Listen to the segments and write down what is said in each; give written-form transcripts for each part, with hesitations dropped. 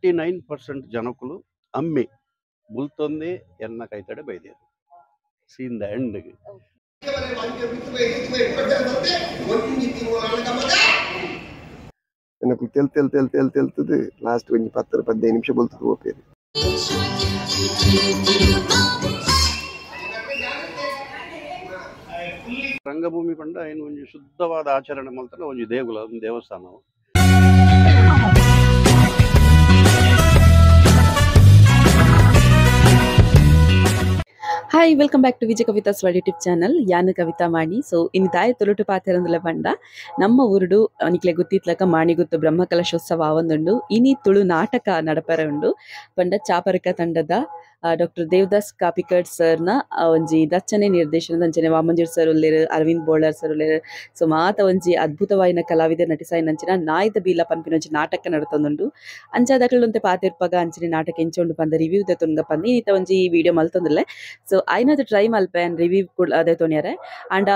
99% ಜನಕುಲು ಅಮ್ಮೆ ಬುಲ್ತೊಂದೇ ಎನ್ನ ಕೈತಡೆ ಬೈದೇರು scene the end. Tell tell tell tell ತೆಲ್ತದು last ಒಂಜಿ 10 15 ನಿಮಿಷ ಬೊಲ್ತದು ಪೋಪೇರು. ರಂಗಭೂಮಿ ಪಂಡ ಏನು ಒಂಜಿ ಶುದ್ಧವಾದ ಆಚರಣೆ ಮಲ್ತನ ಒಂಜಿ ದೇಗುಲ, ಒಂದು ದೇವಸ್ಥಾನ. Hi, welcome back to Vijay Kavitha's world YouTube channel. ಯಾನು ಕವಿತಾ ಮಾಣಿ. ಸೊ ಇನ್ನು ತಾಯಿ ತುಳುಟು ಪಾತೆರಂದುಲ ಪಂಡ ನಮ್ಮ ಊರುಡು ನಿಕ್ಲೆ ಗುತ್ತಿತ್ಲಕ ಮಾಣಿಗುತ್ತು ಬ್ರಹ್ಮಕಲಶೋತ್ಸವ ಆವೊಂದುಂಡು. ಇನಿ ತುಳು ನಾಟಕ ನಡಪರೆ ಉಂಡು. ಪಂಡ ಚಾಪರಕ ತಂಡದ ಡಾಕ್ಟರ್ ದೇವದಾಸ್ ಕಾಪಿಕಡ್ ಸರ್ನ ಒಂಜಿ ದಚ್ಚನೆ ನಿರ್ದೇಶನದ ಅಂಚನೆ ವಾಮಂಜೂರ್ ಸರ್ ಉಲ್ಲೇರು, ಅರವಿಂದ್ ಬೋಳಾರ್ ಸರ್ ಉಲ್ಲೇರು. ಸೊ ಮಾತ ಒಂಜಿ ಅದ್ಭುತವಾಯಿನ ಕಲಾವಿದ ನಟಿಸಾಯಿನ ಅಂಚಿನ ನಾಯ್ದ ಬೀಲ ಪನ್ಪಿನ ಒಂಜಿ ನಾಟಕ ನಡತೊಂದುಂಡು. ಅಂಚಾದಕುಲುಂತೆ ಪಾತೆರ್ಪಗ ಅಂಚನೆ ನಾಟಕ ಎಂಚ ಉಂಡು ಪಂದ ರಿವ್ಯೂ ದೆತೊನ್ಗ ಪಂದ್ ಇನ್ನಿತ ಒಂಜಿ ವಿಡಿಯೋ ಮಲ್ತೊಂದುಲ್ಲೆ. ಸೊ ಐನಾತ್ ಟ್ರೈ ಮಲ್ಪೆ ಅಂಡ್ ರಿವ್ಯೂ ಕೂಡ ಅದೇ ತೊನಿಯರೆ. ಅಂಡ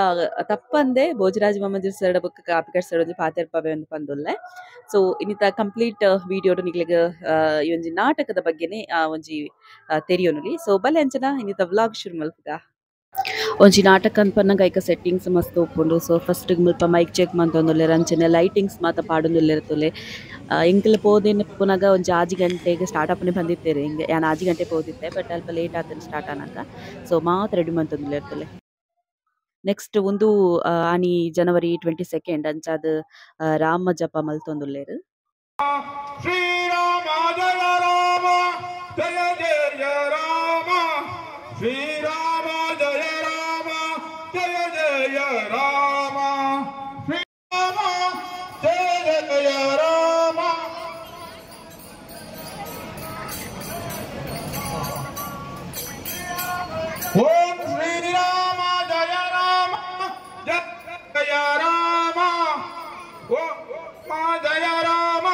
ತಪ್ಪಂದೆ ಭೋಜರಾಜ್ ವಾಮಂಜೂರ್ ಸರ್ ಬೊಕ್ಕ ಕಾಪಿಕಡ್ ಸರ್ ಒಂಜಿ ಪಾತೆರ್ಪವೆ ಒಂದು ಪಂದುಲ್ಲೆ. ಸೊ ಇನ್ನಿತ ಕಂಪ್ಲೀಟ್ ವಿಡಿಯೋ ನಿಕ್ಲೆಗ್ ಈ ಒಂಜಿ ನಾಟಕದ ಬಗ್ಗೆನೆ ಒಂಜಿ ತೆರಿಯೋನುಲಿ. ಸೊ ಬಲೆ ಅಂಚನ ಇನ್ನಿತ ವ್ಲಾಗ್ ಶುರು ಮಲ್ಪುಗ. ಒಂಜಿ ನಾಟಕ ಅನ್ಪನ್ನಗ ಐಕ ಸೆಟ್ಟಿಂಗ್ಸ್ ಮಸ್ತ್ ಉಪ್ಪುಂಡು. ಸೊ ಫಸ್ಟ್ ಮುಲ್ಪ ಮೈಕ್ ಚೆಕ್ ಮಂತೊಂದುಲ್ಲೆರ್, ಅಂಚನೆ ಲೈಟಿಂಗ್ಸ್ ಮಾತ ಪಾಡೊಂದುಲ್ಲೆರ್ ತುಲೆ. ಎಂಕುಲು ಪೋದಿನ ಪುನಗ ಒಂಜಿ 6 ಗಂಟೆಗೆ ಸ್ಟಾರ್ಟ್ ಆಪನೆ ಬಂದಿತ್ತೇರು. ಹಿಂಗೆ ಯಾನ್ 6 ಗಂಟೆ ಪೋದಿತ್ತೆ, ಬಟ್ ಅಲ್ಪ ಲೇಟ್ ಆತನ ಸ್ಟಾರ್ಟ್ ಆನಗ. ಸೊ ಮಾತ ರೆಡಿ ಮಂತೊಂದುಲ್ಲೆರ್ ತುಲೆ. ನೆಕ್ಸ್ಟ್ ಒಂದು ಆನಿ ಜನವರಿ 22 ಅಂಚಾದ್ ರಾಮ ಜಪ ಮಲ್ತೊಂದುಲ್ಲೆರ್. ಶ್ರೀರಾಮ ಜಯ ರಾಮ ಜಯ ಜಯ ರಾಮ, ಶ್ರೀರಾಮ ಜಯ ರಾಮ ಜಯ ಜಯ ರಾಮ, ಶ್ರೀರಾಮ ಜಯ ಜಯ ರಾಮ. ಓಂ ಶ್ರೀರಾಮ ಜಯ ರಾಮ ಜಯ ಜಯ ರಾಮ, ಓಂ ಜಯ ರಾಮ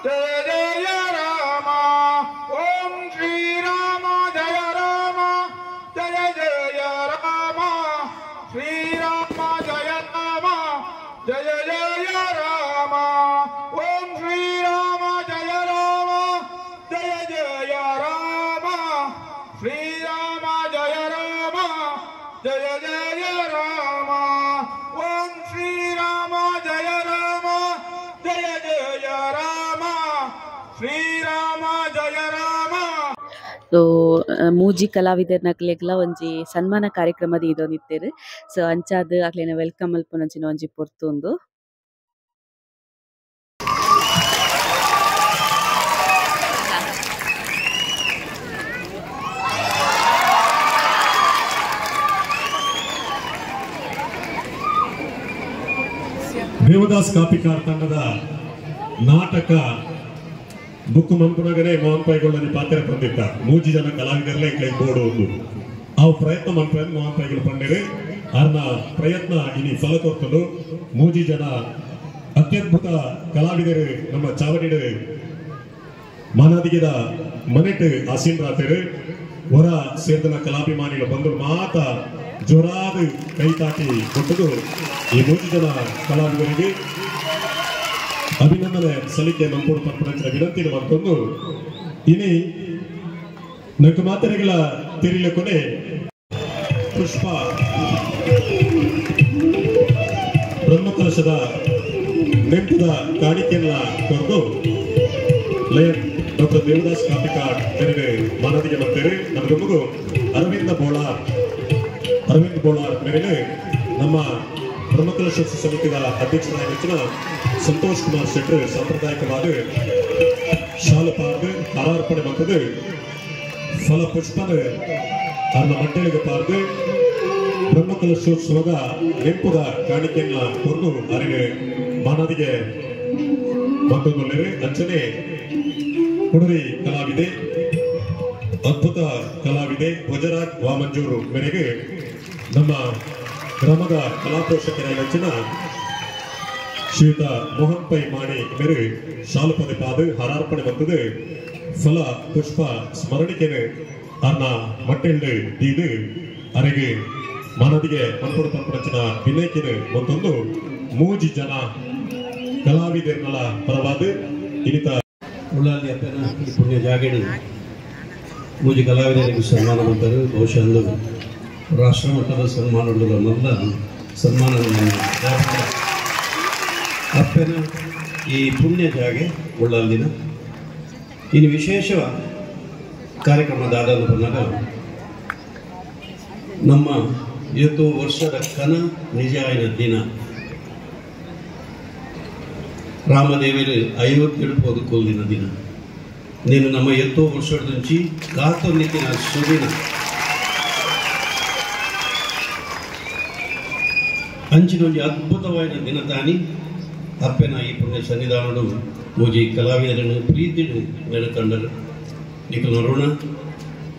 ಜಯ ಜಯ ರಾಮ, ಓಂ ಶ್ರೀರಾಮ ಜಯ ರಾಮ ಜಯ ಜಯ ರಾಮ, ಶ್ರೀರಾಮ ಜಯ ರಾಮ ಜಯ ಜಯ ರಾಮ, ಓಂ ಶ್ರೀರಾಮ ಜಯ ರಾಮ ಜಯ ಜಯ ರಾಮ, ಶ್ರೀರಾಮ ಜಯ ರಾಮ ಜಯ ಜಯ ರಾಮ, ಓಂ ಶ್ರೀರಾಮ ಜಯ ರಾಮ ಜಯ ಜಯ ರಾಮ, ಶ್ರೀರಾಮ ಜಯ ರಾಮ. ಸೊ ಮೂಜಿ ಕಲಾವಿದರ್ನಕ್ಲೆಗ್ಲ ಒಂಜಿ ಸನ್ಮಾನ ಕಾರ್ಯಕ್ರಮ ದೀದೊಂದಿತ್ತೆರ್. ಸೊ ಅಂಚಾದ್ ಅಕ್ಲೆನ welcome ಮಲ್ಪುನಂಚಿನ ಒಂಜಿ ಪೊರ್ತು ಉಂದು. ದೇವದಾಸ್ ಕಾಪಿಕಾರ್ ತಂಡದ ನಾಟಕ ಬುಕ್ ಮನ್ಪುನಗನೇ ಮೋಹನ್ ಪೈಗೊಳ್ಳನಿ ಪಾತ್ರ ಪಂದಿತ್ತ ಮೂಜಿ ಜನ ಕಲಾವಿದರಲ್ಲೇ ಇಂಕ್ಲೆಗ್ ಬೋರ್ಡ್ ಉಂಡು. ಆ ಪ್ರಯತ್ನ ಮನ್ಪೆ ಮೋಹನ್ ಪೈಗಳು ಪಂಡಿರು. ಆರ್ನ ಪ್ರಯತ್ನ ಇನಿ ಫಲ ಕೊರ್ತುಂಡು. ಮೂಜಿ ಜನ ಅತ್ಯದ್ಭುತ ಕಲಾವಿದರು ನಮ್ಮ ಚಾವಡಿಡು ಮಾನಾದಿಗೆದ ಮನೆಟ್ ಆಸೀನರಾತರು. ಹೊರ ಸೇರ್ದನ ಕಲಾಭಿಮಾನಿಗಳು ಬಂದರು ಮಾತ ಜೋರಾದ ಕೈ ತಾಟಿ ಕೊಟ್ಟದು ಈ ಮೂಜಿ ಜನ ಕಲಾವಿದರಿಗೆ ಅಭಿನಂದನೆ ಸಲ್ಲಿಕೆ ನಂಪುಡು ಪಂಪನಂಚಿನ ವಿನಂತಿ ಮತ್ತೊಂದು. ಇನಿ ನಂಗೆ ಮಾತೆರೆಗಳ ತೆರಿಲಕೊನೆ ಪುಷ್ಪ ಬ್ರಹ್ಮಕಲಶದ ನೆಂಪುದ ಕಾಣಿಕೆಯನ್ನ ಕೊರದು ಲಯನ್ ಡಾಕ್ಟರ್ ದೇವದಾಸ್ ಕಾಪಿಕಾಡ್ ಮೇರೆಗೆ ಮಾನದಿಗೆ ಬರ್ತಾರೆ. ನಮಗೊಮ್ಮಗೂ ಅರವಿಂದ ಬೋಳಾರ್, ಅರವಿಂದ್ ಬೋಳಾರ್ ಮೇರೆಗೆ ನಮ್ಮ ಬ್ರಹ್ಮಕಲಶ ಸಮಿತಿಯ ಅಧ್ಯಕ್ಷರಾಗಿದ್ದ ಸಂತೋಷ್ ಕುಮಾರ್ ಶೆಟ್ಟರ್ ಸಾಂಪ್ರದಾಯಿಕವಾದ ಶಾಲು ಪಾರ್ದು ಹಾರಾರ್ಪಣೆ ಮಾಡ್ತದೆ. ಫಲ ಪುಷ್ಪನ ಅವರ ಮಟ್ಟಳಿಗೆ ಪಾರ್ದು ಬ್ರಹ್ಮಕಲಶೋತ್ಸವದ ನೆಂಪುದ ಕಾಣಿಕೆಯನ್ನ ಕೊರದು ಅವರಿಗೆ ಮಾನದಿಗೆ ಮತ್ತೊಂದು. ಅಂಚನೆ ಕುಡರಿ ಕಲಾವಿದೆ, ಅದ್ಭುತ ಕಲಾವಿದೆ ಭೋಜರಾಜ್ ವಾಮಂಜೂರು ಮೇರೆಗೆ ನಮ್ಮ ಗ್ರಾಮದ ಕಲಾಪೋಷಕರಾದ ಶ್ರೀಯುತ ಮೋಹನ್ ಪೈ ಮಾಣಿ ಮೇರೆ ಶಾಲು ಪದೆ ಪಾದು ಹಾರಾರ್ಪಣೆ ಬಂತது. ಫಲ ಪುಷ್ಪ ಸ್ಮರಣಿಕೆನೆ ಅರ್ನ ಮಟ್ಟೆಳ್ಳು ದೀದು ಅರೆಗೆ ಮಾನದಿಗೆ ಮನ್ಪುಡು ಪಂಪನಂಚಿನ ವಿನಯಕಿನ ಮತ್ತೊಂದು ಮೂಜಿ ಜನ ಕಲಾವಿದರ್ನಲ ಪರವಾದ ಇನ್ನಿತ. ಉಳ್ಳಾಲಿ ಅಪ್ಪನ ಈ ಪುಣ್ಯ ಜಾಗೆಡು ಮೂಜಿ ಕಲಾವಿದರಿಗೆ ಸನ್ಮಾನ ಮಾಡ್ತಾರೆ. ಬಹುಶಃ ಒಂದು ರಾಷ್ಟ್ರ ಮಟ್ಟದ ಸನ್ಮಾನ ಮೊದಲ ಸನ್ಮಾನ ಅಪ್ಪನ ಈ ಪುಣ್ಯ ಜಾಗೆ ಉಳ್ಳಾಲ್ದಿನ. ಇನ್ನು ವಿಶೇಷ ಕಾರ್ಯಕ್ರಮ ದಾದಾನು ಬಂದಾಗ ನಮ್ಮ ಇವತ್ತು ವರ್ಷದ ಕನ ನಿಜ ಆಯ್ನ ದಿನ ರಾಮದೇವರು 57 ಕೊಲ್ದಿನ ದಿನ. నేను ನಮ್ಮ ಎತ್ತೋ ವರ್ಷದ నుంచి ಕಾತೊನ್ನಿತ್ತಿನ ಸುದಿನ ಅಂಚಿನ ಅದ್ಭುತವಾದ ದಿನ ತಾನಿ ಅಪ್ಪೆನ ಈ ಪುಣ್ಯ ಸನ್ನಿಧಾನಡು ಮೂಜಿ ಕಲಾವಿದರನ್ನು ಪ್ರೀತಿಡು ನೆನೆತಂಡರು. ನಿಖಲ್ ಋಣ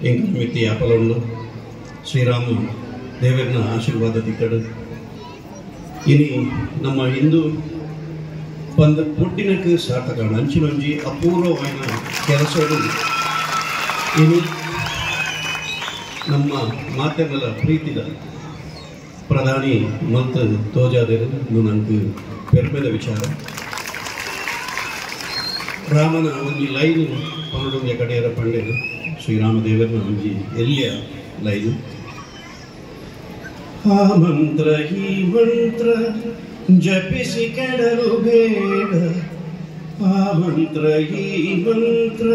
ಎಂಕಲ್ ಮಿತ್ತಿ ಅಪಲೊಂಡು ಶ್ರೀರಾಮ ದೇವರನ ಆಶೀರ್ವಾದ ತಿಕ್ಕಡು. ಇನಿ ನಮ್ಮ ಹಿಂದೂ ಪಂದ ಪುಟ್ಟಿನಕ್ಕೆ ಸಾರ್ಥಕ ಅಂಚಿನೊಂಜಿ ಅಪೂರ್ವವಾದ ಕೆಲಸಗಳು ಇನಿ ನಮ್ಮ ಮಾತೆಗಳ ಪ್ರೀತಿದ ಪ್ರಧಾನಿ ಮಂತ್ ತೋಜಾದರು ನನಗೆ ಪೆರ್ಮೆದ ವಿಚಾರ. ರಾಮನ ಒಂಜಿ ಲೈನ್ ಪನ್ನೊಂದು ಕಡೆಯರ ಪಂಡೆರು ಶ್ರೀರಾಮದೇವರನ ಒಂಜಿ ಎಲ್ಲಿಯ ಲೈನು. ಆ ಮಂತ್ರ ಈ ಮಂತ್ರ ಜಪಿಸಿ ಕೆಡಲು ಬೇಡ, ಆ ಮಂತ್ರ ಈ ಮಂತ್ರ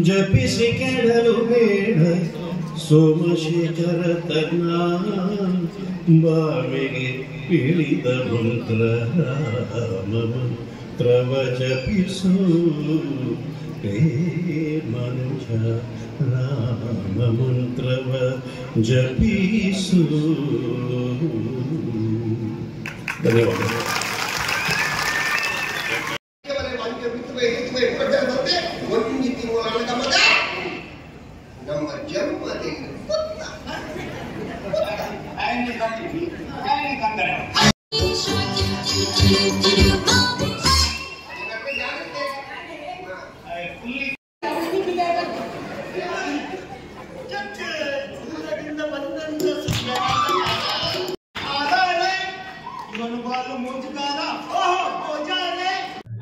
ಜಪಿಸಿ ಕೆಡಲು ಬೇಡ, ಸೋಮಶೇಖರ ತನ್ನ ಬಾವಿಗೆ ಪಿಳಿದ ಮಂತ್ರ ರಾಮ ಮಂತ್ರವ ಜಪಿಸು ಹೇ ಮನುಜ, ರಾಮ ಮಂತ್ರವ ಜಪಿಸು. ಧನ್ಯವಾದಗಳು.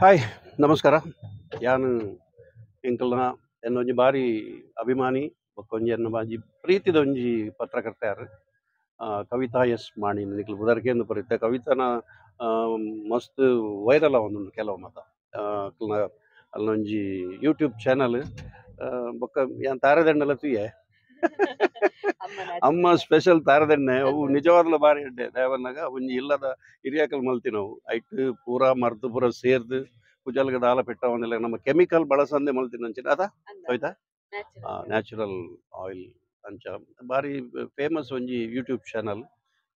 ಹಾಯ್, ನಮಸ್ಕಾರ. ಯಾನು ಎಂಕಲ್ನ ಎನ್ನೊಂಜಿ ಬಾರಿ ಅಭಿಮಾನಿ ಬೊಕ್ಕೊಂಜಿ ಎನ್ನ ಬಾಜಿ ಪ್ರೀತಿದ ಒಂಜಿ ಪತ್ರಕರ್ತ ಯಾರು ಕವಿತಾ ಎಸ್ ಮಾಣಿ ನಿಕ್ಲು ಬುದರ್ಕೇಂದು ಬರುತ್ತೆ. ಕವಿತಾನ ಮಸ್ತ್ ವೈರಲ್ ಒಂದು ಕೆಲವು ಮತ ಅಲ್ಲೊಂಜಿ ಯೂಟ್ಯೂಬ್ ಚಾನಲ್ ಬೊಕ್ಕ ಯಾನ್ ತಾರದಂಡಲ ತುಯ್ಯೆ ಅಮ್ಮ ಸ್ಪೆಷಲ್ ತಾರದೆಣ್ಣೆ ಅವು ನಿಜವಾಗ್ಲೂ ಬಾರಿ ಎಡ್ಡೆ ದೇವನಾಗ ಒಂಜಿ ಇಲ್ಲದ ಹಿರಿಯಾಕಲ್ ಮಲ್ತಿ ನಾವು ಐಟ್ ಪೂರಾ ಮರ್ದು ಪೂರ ಸೇರ್ದು ಕುಜಲ್ಗ ದಾಲ ಪೆಟ್ಟವನ್ನೆಲ್ಲ ನಮ್ಮ ಕೆಮಿಕಲ್ ಬಳಸಂದೆ ಮಲ್ತಿನ ಅಂಚಿನ ಅದ ಹೋಯ್ತಾ ನ್ಯಾಚುರಲ್ ಆಯಿಲ್ ಅಂಚ ಬಾರಿ ಫೇಮಸ್ ಒಂಜಿ ಯೂಟ್ಯೂಬ್ ಚಾನಲ್.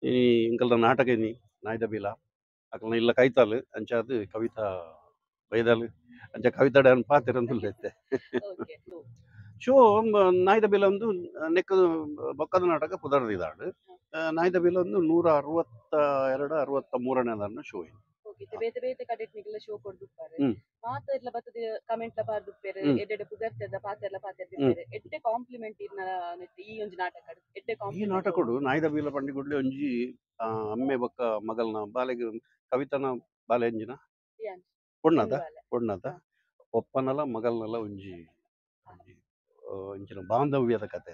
ಈ ಇಂಕಲ್ದ ನಾಟಕ ಇನಿ ನಾಯ್ದ ಬೀಲ ಅಕಲ್ನ ಇಲ್ಲ ಕೈತಾಲ್ ಅಂಚ ಅದು ಕವಿತಾ ಬೈದಾಲ್ ಅಂಚ ಕವಿತಾ ಡ್ಯಾನ್ ಪಾತಿರಂದುಲ್ಲೈತೆ. ಶೋ ನಾಯ್ದ ಬಿಲ ಒಂದು ನೆಕ್ಕ ಬೊಕ್ಕದ ನಾಟಕ ಪುದರ್ದಿದಾಡು. ನಾಯ್ದ ಬಿಲ ಒಂದು 162 163 ಶೋ. ಬೇತೆ ಬೇತೆ ಕಡೆಟ್ ನಿಗಲ ಶೋ ಕೊಡ್ದುಪ್ಪಾರೆ ಮಾತೆರ್ಲ ಬತ್ತದ ಕಮೆಂಟ್ ಲ ಪಾರ್ದುಪ್ಪೇರು ಎಡ್ಡೆಡೆ ಪುಗರ್ತೆದ ಪಾತೆರ್ಲ ಪಾತೆರ್ದಿಪ್ಪೇರು ಎಡ್ಡೆ ಕಾಂಪ್ಲಿಮೆಂಟ್ ಇರ್ನ ಈ ಒಂಜಿ ನಾಟಕ ಎಡ್ಡೆ ಈ ನಾಟಕಡು ನಾಯ್ದ ಬೀಲ ಪಂಡಿಗುಡ್ಲಿ ಒಂಜಿ ಅಮ್ಮೆ ಬೊಕ್ಕ ಮಗಲ್ನ ಬಾಲೆಗ್ ಕವಿತನ ಬಾಲೆ ಎಂಜಿನ ಪೊಣ್ಣದ ಪೊಣ್ಣದ ಒಪ್ಪನಲ ಮಗಲ್ನಲ ಒಂಜಿ ಇಂಚಿನ ಬಾಂಧವ್ಯದ ಕತೆ.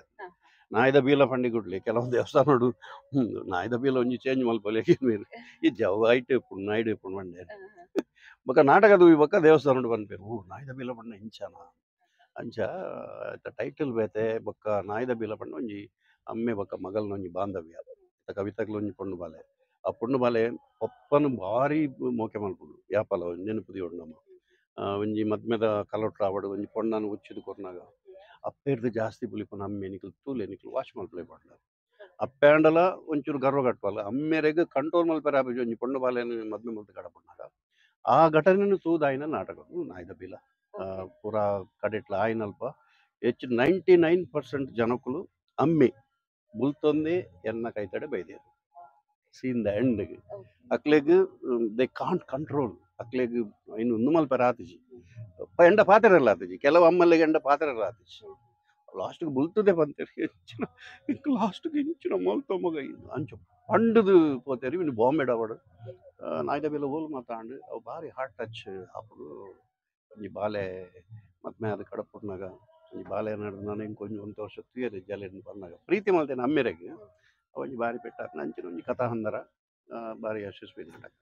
ನಾಯ್ದ ಬೀಲ ಪಂಡಿಗುಡ್ಲಿ ಕೆಲವು ದೇವಸ್ಥಾನಡು ನಾಯ್ದ ಬೀಲ ಒಂಜಿ ಚೇಂಜ್ ಮಲ್ಪೊಲಿ ಈ ಜವ್ ಐಟ್ ಇಪ್ಪುಂಡು ನಾಯ್ಡು ಇಪ್ಪುಂಡು ಬಂಡೆ ಬೊಕ್ಕ ನಾಟಕದ ಬೊಕ್ಕ ದೇವಸ್ಥಾನಡು ಪನ್ಪೇರು ಓ ನಾಯ್ದ ಬೀಲ ಪಂಡ ಇಂಚನ ಅಂಚ ಟೈಟಲ್ ಬೇತೆ ಬೊಕ್ಕ ನಾಯ್ದ ಬೀಲ ಪಂಡ ಒಂಜಿ ಅಮ್ಮೆ ಬೊಕ್ಕ ಮಗಲ್ನ ಒಂಜಿ ಬಾಂಧವ್ಯ. ಕವಿತಗ್ಲ ಒಂಜಿ ಪೊಣ್ಣು ಬಾಲೆ ಆ ಪೊಣ್ಣು ಬಾಲೆ ಪಪ್ಪನು ಭಾರಿ ಮೋಕೆ ಮಲ್ಪುಂಡು ಯಾಪಲ ನೆನಪು ನಮ್ಮ ಒಂಜಿ ಮದ್ಮೆದ ಕಲೊಟ್ರ ಆವಡು ಒಂಜಿ ಪೊಣ್ಣನು ಉಚ್ಚಿದು ಕೊರ್ನಾಗ ಅಪ್ಪೇರ್ದು ಜಾಸ್ತಿ ಬುಲಿಪುನ ಅಮ್ಮೆ ನಿಕ್ಲು ತೂಲೆ ನಿಕ್ಲು ವಾಶ್ ಮಲ್ಪಲೆ ಪಂಡ ಅಪ್ಪೆ ಅಂಡಲ ಒಂಚೂರು ಗರ್ವ ಕಟ್ಪಲ್ಲ ಅಮ್ಮೆರೆಗ್ ಕಂಟ್ರೋಲ್ ಮಲ್ಪೆರೆ ಆಪುಜಿ ಒಂಜಿ ಪೊಣ್ಣು ಬಾಲೆನ್ ಮದ್ಮೆ ಮಲ್ತ್ ಕಡಪುನಾಗ ಆ ಘಟನೆನು ತೂದಾಯಿನ ನಾಟಕ ನಾಯ್ದ ಬೀಲ ಪೂರಾ ಕಡೆಟ್ಲ ಆಯಿನಲ್ಪ ಹೆಚ್ಚು 99% ಜನಕುಲು ಅಮ್ಮೆ ಬುಲ್ತೊಂದೇ ಎನ್ನ ಕೈತಡೆ ಬೈದೇರು ಸೀನ್ the end ಅಕ್ಲೆಗ್ they can't control ಅಕ್ಲೆಗ್ ಇನ್ನು ಒಂದು ಮಲ್ಪೆರೆ ಆತಿಜಿ ಎಂಡ ಪಾತ್ರೆಲ್ಲ ಆತಿಜಿ ಕೆಲವು ಅಮ್ಮಲ್ಲಿಗೆ ಎಂಡ ಪಾತ್ರೆಲ್ಲ ಆತಿಜಿ ಲಾಸ್ಟ್ಗೆ ಬುಲ್ತದೆ ಬಂತೇರಿ ಹೆಚ್ಚಿನ ಲಾಸ್ಟ್ಗೆ ಇಂಚಿನ ಮಲ್ತ ಮಗ ಅಂಚು ಪಂಡದು ಪೋತೇರಿ ಇನ್ನು ಬಾಂಬೆ ಡಾವಡು ನಾಯ್ದ ಬೇಲೆ ಓಲು ಮಾತಾಂಡು ಅವು ಭಾರಿ ಹಾರ್ಟ್ ಟಚ್ ಅప్పుడు. ಒಂಜಿ ಬಾಲೆ ಮದ್ಮೆ ಆದ್ ಕಡಪುಡ್ನಾಗ ಒಂಜಿ ಬಾಲೆ ನಡ್ದು ನಾನು ಇಂಕ್ ಒಂಜಿ ಒಂತೆ ವರ್ಷ ತೂಯೆರೆ ಜಲೆನ್ ಪನ್ನಾಗ ಪ್ರೀತಿ ಮಲ್ತೇನೆ ಅಮ್ಮೆರೆಗ್ ಒಂಜಿ ಬಾರಿ ಪೆಟ್ಟಾಪುನ ಅಂಚಿನ ಒಂಜಿ ಕಥಾಹಂದರ ಬಾರಿ ಯಶಸ್ವಿ ನಾಟಕ.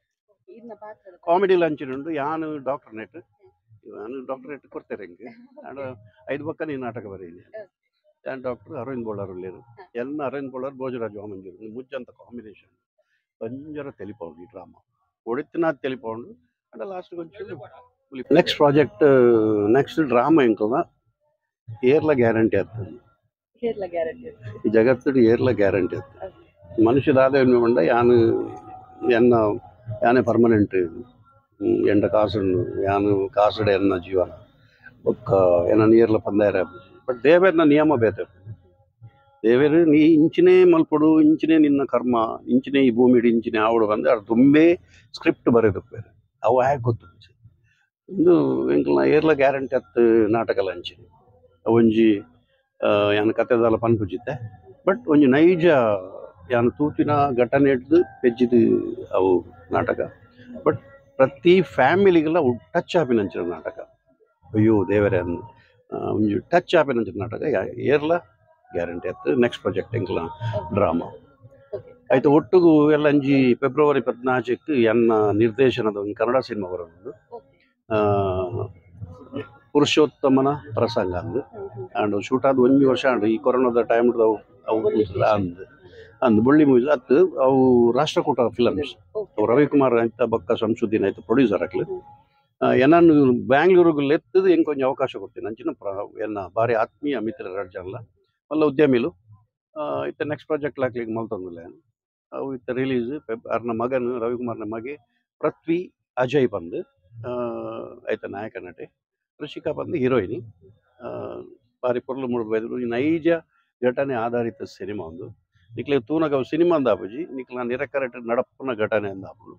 ಕಾಮಿಡಿ ಲಂಚಿನುಂಡು ಯಾನು ಡಾಕ್ಟರ್ ನೆಟ್ ಯಾನು ಡಾಕ್ಟರೇಟ್ ಕೊಡ್ತೇನೆ ಹಿಂಗೆ ಆಂಡ ಐದು ಪಕ್ಕ ನೀನು ನಾಟಕ ಬರೀನಿ. ಯಾನ್ ಡಾಕ್ಟರ್ ಅರವಿಂದ್ ಬೋಳಾರ್ ಉಲ್ಲೇರು ಎನ್ನ ಅರವಿಂದ್ ಬೋಳಾರ್ ಭೋಜರಾಜ್ ವಾಮಂಜೂರು ಮುಜ್ಜಂತ ಕಾಂಬಿನೇಷನ್ ಬಂಜರ ತೆಲಿಪೌಂಡು ಈ ಡ್ರಾಮಾ ಒಡಿತಿನ ತೆಲಿಪೌಂಡು ಅಂಡ ಲಾಸ್ಟ್ ಒಂಚೂರು ನೆಕ್ಸ್ಟ್ ಪ್ರಾಜೆಕ್ಟ್ ನೆಕ್ಸ್ಟ್ ಡ್ರಾಮಾ ಎಂಕಲ್ನ ಏರ್ಲ ಗ್ಯಾರಂಟಿ ಆಗ್ತದೆ. ಈ ಜಗತ್ತು ಏರ್ಲ ಗ್ಯಾರಂಟಿ ಆಗ್ತದೆ. ಮನುಷ್ಯದಾದ ಬಂಡ ಯಾನು ಎನ್ನ ಯಾನೇ ಪರ್ಮನೆಂಟ್ ಎಂಡ ಕಾಸುಂಡು ಯಾನು ಕಾಸುಡೆ ಎನ್ನ ಜೀವನ ಬೊಕ್ಕ ಎನ್ನ ನೀರ್ಲ ಪಂದಾಯರ ಬಟ್ ದೇವೇರ್ನ ನಿಯಮ ಬೇತೆ. ದೇವೇರು ನೀ ಇಂಚಿನೇ ಮಲ್ಪಡು ಇಂಚಿನೇ ನಿನ್ನ ಕರ್ಮ ಇಂಚಿನೇ ಈ ಭೂಮಿಡು ಇಂಚಿನೇ ಆವಡು ಬಂದು ಅದು ತುಂಬೇ ಸ್ಕ್ರಿಪ್ಟ್ ಬರೆದು ಅವು ಹ್ಯಾಕ್ ಗೊತ್ತು ಇಂದು ಎಂಕಲ್ನ ಏರ್ಲ ಗ್ಯಾರಂಟಿ ಅತ್ತು ನಾಟಕಲ ಅಂಚಿನ ಒಂಜಿ ಯಾನ್ ಕತೆದಾಲ ಪನ್ಪುಜಿತ್ತೆ ಬಟ್ ಒಂಜಿ ನೈಜ ಯಾನ್ ತೂತಿನ ಘಟನೆ ಹಿಡ್ದು ಪೆಜ್ಜಿದು ಅವು ನಾಟಕ. ಬಟ್ ಪ್ರತಿ ಫ್ಯಾಮಿಲಿಗೆಲ್ಲ ಟಚ್ ಆಪಿನಂಚಿನ ನಾಟಕ. ಅಯ್ಯೋ ದೇವರೇ ಒಂಜಿ ಟಚ್ ಆಪಿನಂಚಿನ ನಾಟಕ ಏರ್ಲ ಗ್ಯಾರಂಟಿ ಆಯ್ತು. ನೆಕ್ಸ್ಟ್ ಪ್ರಾಜೆಕ್ಟ್ ಎಂಕಲ್ನ ಡ್ರಾಮಾ ಆಯ್ತು. ಒಟ್ಟುಗು ಎಲ್ಲ ಅಂಜಿ ಫೆಬ್ರವರಿ 14ಕ್ಕೆ ಎನ್ನ ನಿರ್ದೇಶನದ ಒಂದು ಕನ್ನಡ ಸಿನಿಮಾ ಬರೋದು ಪುರುಷೋತ್ತಮನ ಪ್ರಸಂಗ ಅಂದು ಆ್ಯಂಡ್ ಶೂಟ್ ಆದ ಒಂಜಿ ವರ್ಷ ಆಂಡ್ ಈ ಕೊರೋನಾದ ಟೈಮ್ ಅವು ಅಂದು ಅಂದು ಬೊಳ್ಳಿ ಮೂವಿ ಅತ್ತು ಅವು ರಾಷ್ಟ್ರಕೂಟ ಫಿಲಮ್ಸ್ ಅವು ರವಿಕುಮಾರ್ ಅಂತ ಬೊಕ್ಕ ಸಂಶುದ್ದೀನ್ ಆಯ್ತು ಪ್ರೊಡ್ಯೂಸರ್ ಆಗ್ಲಿ ಎನ್ನನ್ನು ಬ್ಯಾಂಗ್ಳೂರಿಗೆ ಲೆತ್ತದು ಹೆಂಗೆ ಕೊಂಚ ಅವಕಾಶ ಕೊಡ್ತೀನಿ ಅಂಚಿನ ಎನ್ನ ಭಾರಿ ಆತ್ಮೀಯ ಮಿತ್ರ ಎರಡು ಜನಲ ಮಲ್ಲ ಉದ್ಯಮಿಲು ಇತ್ತ ನೆಕ್ಸ್ಟ್ ಪ್ರಾಜೆಕ್ಟ್ ಹಾಕ್ಲಿಕ್ಕೆ ಮಲ್ತೊಂದಿಲ್ಲ ಅವು ಇತ್ತ ರಿಲೀಸ್ ಅರ್ನ ಮಗನ್ ರವಿಕುಮಾರ್ನ ಮಗೆ ಪೃಥ್ವಿ ಅಜಯ್ ಬಂದು ಆಯ್ತ ನಾಯಕ ನಟೆ ಋಷಿಕಾ ಬಂದು ಹೀರೋಯಿನಿ ಬಾರಿ ಪೊರ್ಲು ಮೂಡ್ಬೈದ್ರು. ಈ ನೈಜ ಘಟನೆ ಆಧಾರಿತ ಸಿನಿಮಾ ಒಂದು ನಿಕ್ಲೆ ತೂನಗ ಸಿನಿಮಾ ಅಂದಾಪುಜಿ ನಿಕ್ಲ ನಿರಕರೆಟ್ ನಡಪ್ಪನ ಘಟನೆ ಅಂದಾಪುಡು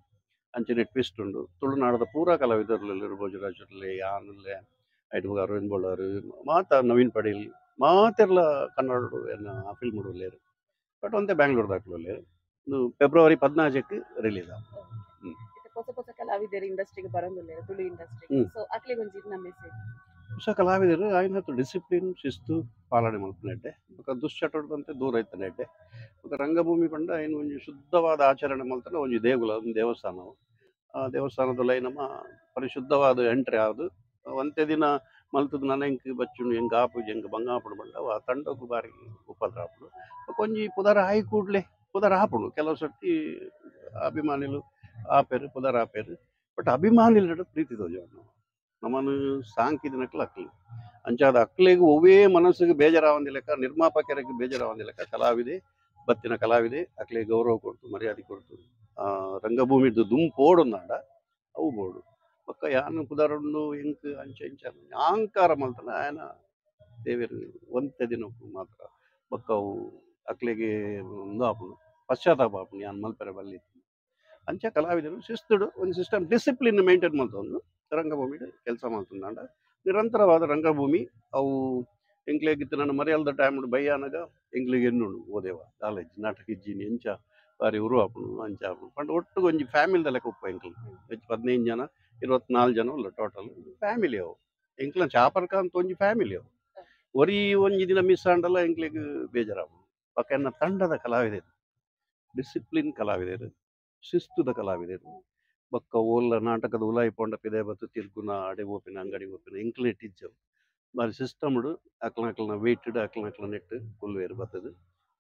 ಅಂಚನೆ ಟ್ವಿಸ್ಟ್ ಉಂಡು. ತುಳುನಾಡದ ಪೂರಾ ಕಲಾವಿದರ್ಲೆಲ್ಲರು ಭೋಜರಾಜರ್ಲೆ ಯಾನುಲ್ಲೆ ಐದು ಅರವಿಂದ್ ಬೊಳ್ಳಾರು ಮಾತಾ ನವೀನ್ ಪಡೀಲ್ ಮಾತೆಲ್ಲ ಕನ್ನಡ ಏನ ಆ ಫಿಲ್ಮ್ ಉಲ್ಲೇರು ಬಟ್ ಒಂದೇ ಬ್ಯಾಂಗ್ಳೂರ್ ದಾಖಲು ಇದು ಫೆಬ್ರವರಿ 14ಕ್ಕೆ ರಿಲೀಸ್ ಆಗ. ಹೊಸ ಹೊಸ ಕಲಾವಿದರು ಇಂಡಸ್ಟ್ರಿಗೆ ಬರೋದಿಲ್ಲ ತುಳು ಇಂಡಸ್ಟ್ರಿ ಸೊ ಅಕ್ಲೆಗ್ ಒಂಜಿ ನಮ್ಮ ಮೆಸೇಜ್. ಹೊಸ ಕಲಾವಿದರು ಆಯ್ನತ್ತು ಡಿಸಿಪ್ಲಿನ್ ಶಿಸ್ತು ಪಾಲನೆ ಮಲ್ಪನೆಡ್ಡೆ ಬೊಕ್ಕ ದುಶ್ಚಟದಂತೆ ದೂರ ಇತ್ತನೆಡ್ಡೆ ಬೊಕ್ಕ ರಂಗಭೂಮಿ ಪಂಡ ಏನು ಒಂಜಿ ಶುದ್ಧವಾದ ಆಚರಣೆ ಮಲ್ತನ ಒಂಜಿ ದೇಗುಲ ಒಂದು ದೇವಸ್ಥಾನ ಆ ದೇವಸ್ಥಾನದ ನಮ್ಮ ಪರಿಶುದ್ಧವಾದ ಎಂಟ್ರಿ ಆದು ಒಂತೆ ದಿನ ಮಲ್ತದ ನನ ಎಂಕ್ ಬಚ್ಚುಂಡು ಎಂಕ್ ಆಪುಜಿ ಎಂಕ್ ಬಂಗಾಪುಡು ಪಂಡ ಆ ತಂಡಕ್ಕೂ ಬಾರಿ ಉಪದ್ರ ಆಪುಂಡು. ಬೊಕ್ಕ ಒಂಜಿ ಪುದರ್ ಆಯಿ ಕೂಡ್ಲೆ ಪುದರ್ ಆಪುಂಡು ಕೆಲವು ಸರ್ತಿ ಅಭಿಮಾನಿಲು ಆಪೇರು ಪುದರ್ ಆಪೇರು ಬಟ್ ಅಭಿಮಾನಿಲು ಪ್ರೀತಿ ತೋಜ ನಮ್ಮನ್ನು ಸಾಂಕಿದಿನಕ್ಲು ಅಕ್ಲು ಅಂಚಾದ ಅಕ್ಲೆಗ್ ಒವ್ವೇ ಮನಸ್ಸಿಗೆ ಬೇಜಾರಾವಂದಿಲೆಕ್ಕ ನಿರ್ಮಾಪಕರಿಗೆ ಬೇಜಾರಾವಂದಿಲೆಕ್ಕ ಕಲಾವಿದೆ ಬತ್ತಿನ ಕಲಾವಿದೆ ಅಕ್ಲೆಗ್ ಗೌರವ ಕೊಡ್ತು ಮರ್ಯಾದೆ ಕೊಡ್ತು ರಂಗಭೂಮಿದ್ದು ದುಂಪೋಡೊಂದಾಂಡ ಅವು ಬೋಡು ಬೊಕ್ಕ ಯಾನು ಪುದರುಂಡು ಎಂಕ್ ಅಂಚ ಇಂಚ ಅಹಂಕಾರ ಮಲ್ತನ ಆಯನ ದೇವೆರ್ ಒಂತೆ ದಿನಕ್ಕೂ ಮಾತ್ರ ಬೊಕ್ಕ ಅವು ಅಕ್ಲೆಗೆ ಒಂದು ಆಪುಂಡು ಪಶ್ಚಾತ್ತಾಪ ಆಪುಂಡು ಯಾನ್ ಮಲ್ಪೆರೆ ಬಲ್ಲಿ ಅಂಚ ಕಲಾವಿದರು ಶಿಸ್ತುಡು ಒಂದು ಸಿಸ್ಟಮ್ ಡಿಸಿಪ್ಲಿನ್ ಮೇಂಟೈನ್ ಮಲ್ತೊಂದು ರಂಗಭೂಮಿ ಕೆಲಸ ಮಲ್ತೊಂದಾಂಡ ನಿರಂತರವಾದ ರಂಗಭೂಮಿ ಅವು ಎಂಕ್ಲೆಗಿತ್ತು ನನ್ನ ಮರ್ಯಾಲ್ದ ಟೈಮ್ ಬಯ್ಯಾನಗ ಎಂಕ್ಲೆಗ್ ಎನ್ನುಂಡು ಓದೇವ ಕಾಲೇಜ್ ನಾಟಕ ಇಜ್ಜಿನಿ ಎಂಚ ಬಾರಿ ಉರು ಆಪುಂಡು ಅಂಚ ಆಪುಂಡು ಪಂಡ ಒಟ್ಟುಗು ಒಂಜಿ ಫ್ಯಾಮಿಲಿದ ಲೆಕ್ಕ ಉಪ್ಪ ಎಂಕ್ಲು 15 ಜನ 24 ಜನ ಉಲ್ಲ ಟೋಟಲ್ ಫ್ಯಾಮಿಲಿ ಅವು ಎಂಕ್ಲ ಚಾಪರ್ಕ ಅಂತ ಒಂಜಿ ಫ್ಯಾಮಿಲಿ ಅವು ಒರಿ ಒಂಜಿ ದಿನ ಮಿಸ್ ಆಂಡಲ ಎಂಕ್ಲೆಗ್ ಬೇಜಾರಾಪುಂಡು. ಬೊಕ್ಕ ಎನ್ನ ತಂಡದ ಕಲಾವಿದರು ಡಿಸಿಪ್ಲಿನ್ ಕಲಾವಿದರು ಶಿಸ್ತುದ ಕಲಾವಿದರು ಬೊಕ್ಕ ಓಲ್ಲ ನಾಟಕದ ಉಲಾಯಿ ಪೋಂಡ ಪಿದೆ ಬತ್ತು ತಿರ್ಗುನ ಅಡೆ ಓಪಿನ ಅಂಗಡಿ ಓಪಿನ ಎಂಕ್ಲೆಟ್ ಇಜ್ಜವು ಬಾರಿ ಸಿಸ್ಟಮ್ಡು ಅಕ್ಲ ಅಕ್ಲನ ವೆಯ್ಟೆಡ್ ಅಕ್ಲ ಅಕ್ಲ ನೆಟ್ಟು ಕುಲ್ವೇರು ಬತ್ತದು